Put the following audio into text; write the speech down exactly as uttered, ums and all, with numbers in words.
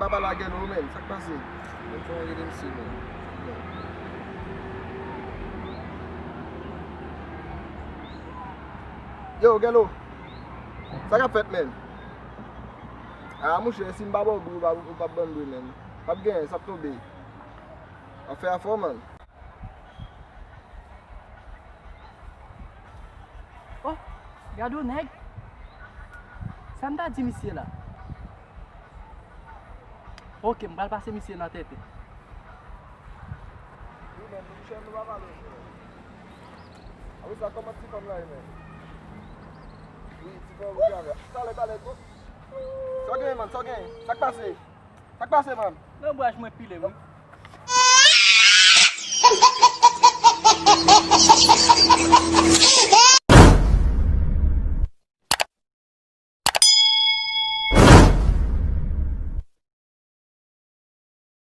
Apa la Gelo, men, sa k pase? Mwen fè yon rele misye, men. Yo, Gelo, sa k ap fèt, men? A, mouche, si m pa ba w bri, ou pa, ou p ap ban m bri, men. P ap genyen, sa ap tonbe. Afè a fò, man. Oh, gade yon nèg. Sa m ta di misye la? Ok, m pral pase misye nan tenten. Wi, men, mouche, nou pa pale, frè. Apre sa, kòman ti fanm la ye, men? Wi, ti fanm, wi, avè. Talè, talè, go. Sa w genyen, man? Sa w genyen? Sa k pase? Sa k pase, man? Nan braj mwen pile, wi.